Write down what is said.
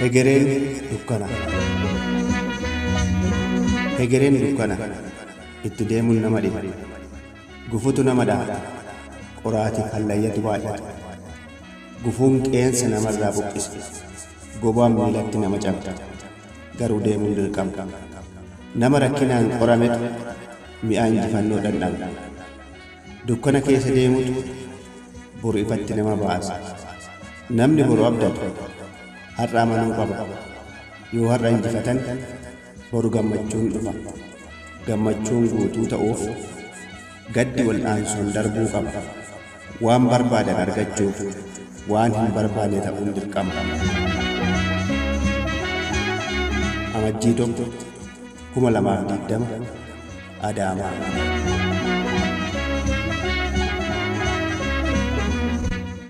Hegereen dukkana. Hegereen dukkana. Itti deemuun nama dhiba. Gufutu nama dhaha. Qoraatiif hallayyatu baay'ata. Gufuun qeensa namarraa buqqisa. Gobaan miilatti nama caba. Garuu deemuun dirqama. Nama rakkinaan qorametu mi'aa injifannoo dhandhama. Dukkana keessa deemutu boru ifatti nama baasa. Namni boru abdatu har'a amanuu qaba. Yoo har'a injifatan boru gammachuun dhufa. Gammachuun guutuu ta'uuf gaddi wal'aansoon darbuu qaba. Waan barbaadan argachuuf waan hin barbaanne ta'uun dirqama. Amajjii 1, 2020 Adaamaa.